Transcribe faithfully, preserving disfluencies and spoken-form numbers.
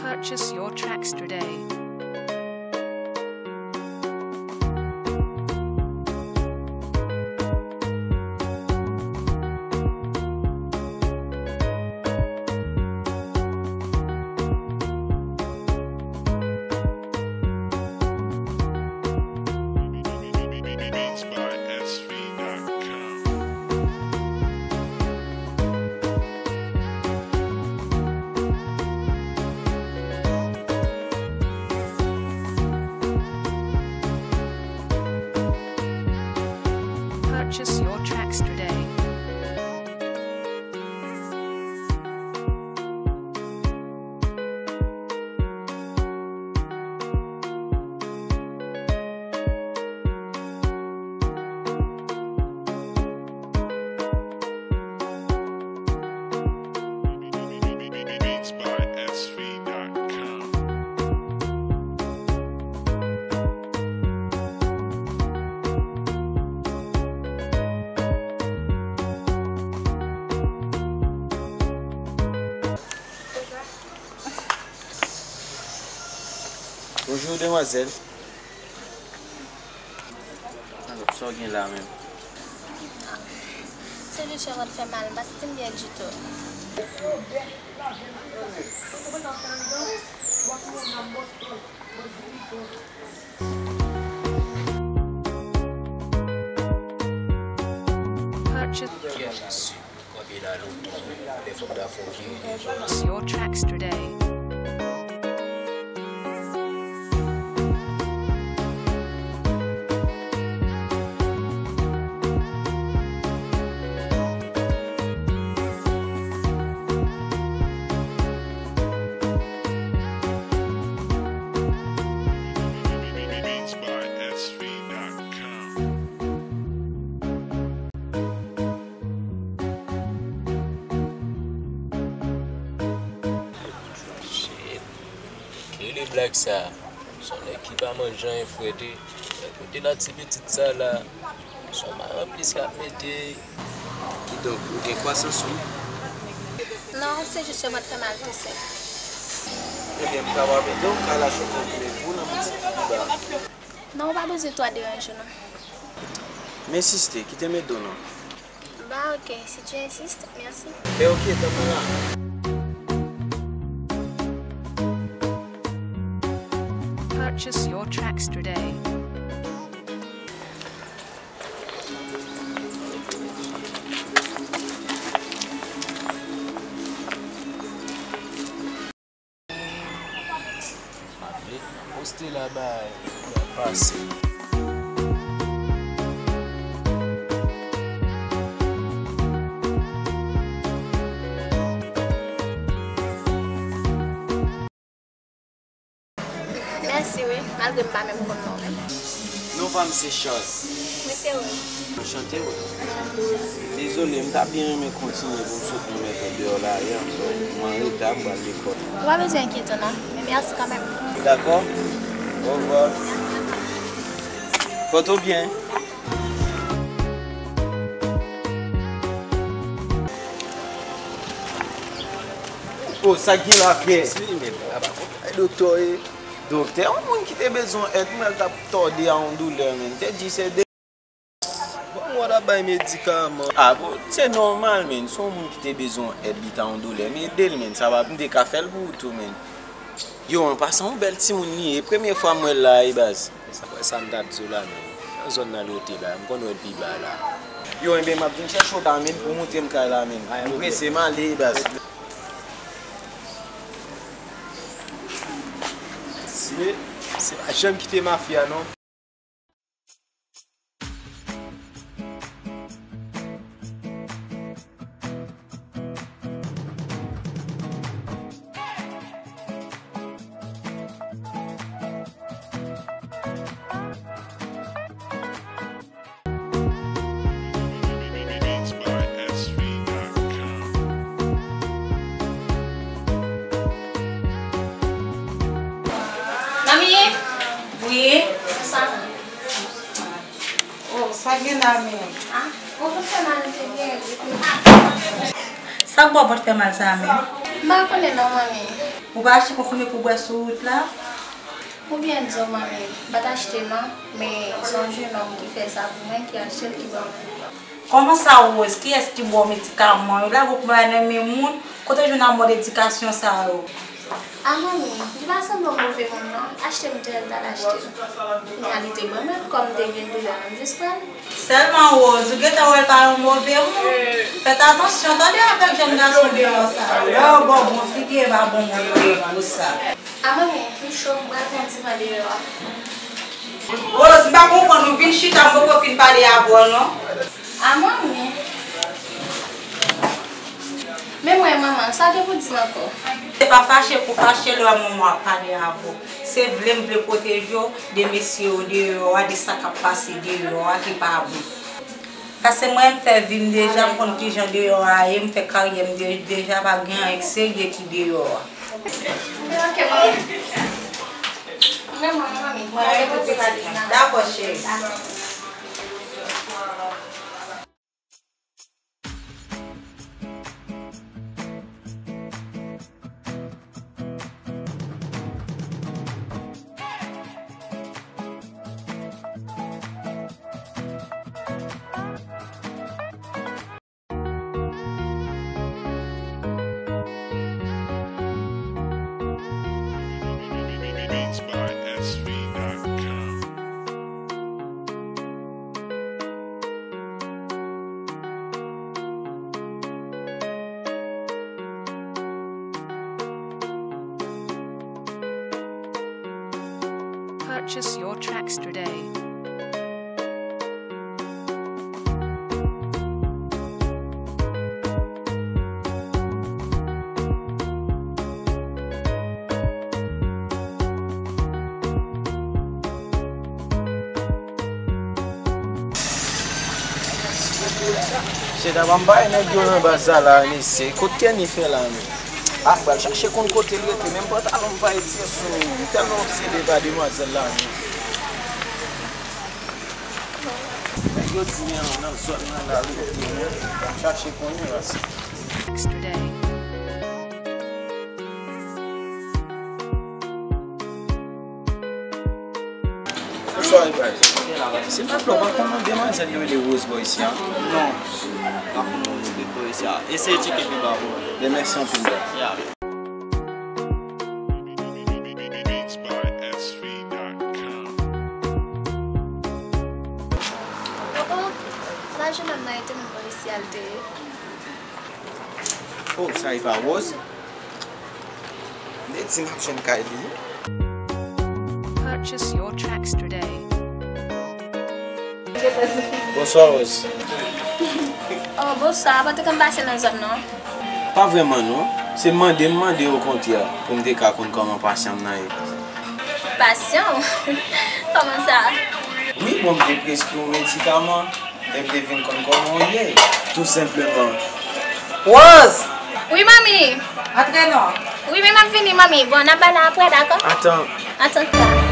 Purchase your tracks today. Purchase your tracks today. Bonjou, demwazèl. Alò, sa w gen la menm? Se jis yon vant fè mal, m pa santi m byen ditou. Purchase your tracks today. Shit. Ki rele blag sa? Se yon nèg ki pa manje anyen frèt wi. Kote la ti pitit sa la? Se yon maranplis k ap mete. Kidonk, ou gen kwasans wi. Non, se jis yon vant fè mal tou senp. Ebyen, m kapab ede w, m ka lache w konplè pou w nan boutik pi ba. Non, ou pa bezwen twò deranje w non. Men siste, kite m ede w non. Bah ok, si tu insistes, merci. Ben ok, tanpri la. Purchase your tracks today. Poste la bay, pase. Mèsi wi, malgre m pa menm konn non w menm. Non pa m se Charles. Mwen se Rose. Anchante Rose. Dezole, m ta byen renmen kontinye pou m sot nan mèt deyò la yè, m anreta, m pral lekòl. Ou pa bezwen enkyete w non, men mèsi kanmenm. Dakò. Ovwa. Pòte w byen. Oh, sa k gen la, frè? Si, men, apa, konprann doktè, e, doktè, yon moun ki te bezwen èd, mwen t ap tòde a yon doulè, men, te di se de. Bon, mwen t ap bay medikaman. Ah, bon, se nòmal, men, se yon moun ki te bezwen èd, li ta yon doulè, men ede l, men, sa va, m te ka fè l pou ou tou, men. Yo, an pasan, yon bèl timoun li ye, premye fwa m wè l la, e baz. Sa, sa m t ap di w la, men. Nan zòn nan li te la, m konn wè l pi ba la. Yo, enben, m ap vin chèche w la, men, pou w montre m kay la, men. M prese, m ale, baz. Se, se pa janm kite mafya, non. Wi. Sa. Oh, sa gen la menm? Ah, ou konn fè mal te gen. Sa k ba w pòt fè mal sa menm? M pa konnen non, manmi. Ou pa achte konfime pou bwè sou wout la? Ou byen di w, manmi, m pa t achte non, men se yon jenòm ki fè sa pou mwen, ki achte l, ki ban mwen. Kòman sa, Rose? Kiyès ki ba w medikaman yo? Lage w pran nan men moun. Kote w jwenn a mòd edikasyon sa yo? A manmi, li pa sanble yon move moun non. Achte m te wè l t al achte l. Kounya li te ban mwen l, kòm m te gen l deja, m jis pran l. Sèlman Rose, ou gentan wè l pa yon move moun. Fèt atansyon tande avèk jèn gason deyò sa yo. Lè yo ba w bon figi, e pa bon moun yo ye pou sa. A manmi, m cho, m pral pran ti van deyò a. Rose, m pa konprann ou vin chita, m poko fin pale avè w non. A manmi. Men mwen, manman, sa w gen pou di m ankò? Se pa fache pou fache lè manman ap pale avè w. Se vle m vle pwoteje w de mesye yo deyò a, de sa k ap pase deyò a ki pa bon. Paske mwen, m fè vi m deja, m konn kijan deyò a ye, m fè karyè m de-, deja, pa gen anyen k serye ki deyò a. Ok, manmi. Mwen, mwen, manmi. Mwen, mwen, mwen, mwen, dakò, cheri. Purchase your tracks today. Mesye, ta pa m bay nèg yo nan baz la, mesye. Kot Kenny fè la menm? Ah, m pral chache konn kote l rete, menm pantalon m pa retire sou li. M tèlman obsede pa demwazèl la menm. Nèg yo di nan, nan zòn nan la rete, men m chache konnen la. Bonswa, Ibrahim. Silvouplè, ou pa konn demwazèl yo rele Rose bò isi a? Non, m pa konn moun ki bò isi a. Eseye tcheke pi ba pou mwen. Ben, mèsi anpil, bro. Ya. Papa, m pa jwenn nonm nan, e te menm bò isi a l te ye. Oh, sa e pa Rose? M te di m ap jwenn kay li. Purchase your tracks today. Bonswa, Rose. Oh, bonswa. Pa te konn pase nan zòn nan? Pa vrèman, non. Se mande m mande okontrè pou m te ka konn kòman pasyan m nan ye. Pasyan w? Kòman sa? Wi, bon, m te preskri w medikaman. Epi vin konn kòman w ye, tou senpleman. Rose! Wi, manmi. Antre non. Wi, men m ap vini, manmi. Bon, n ap pale apre, dakò? Atan. Atan, ta.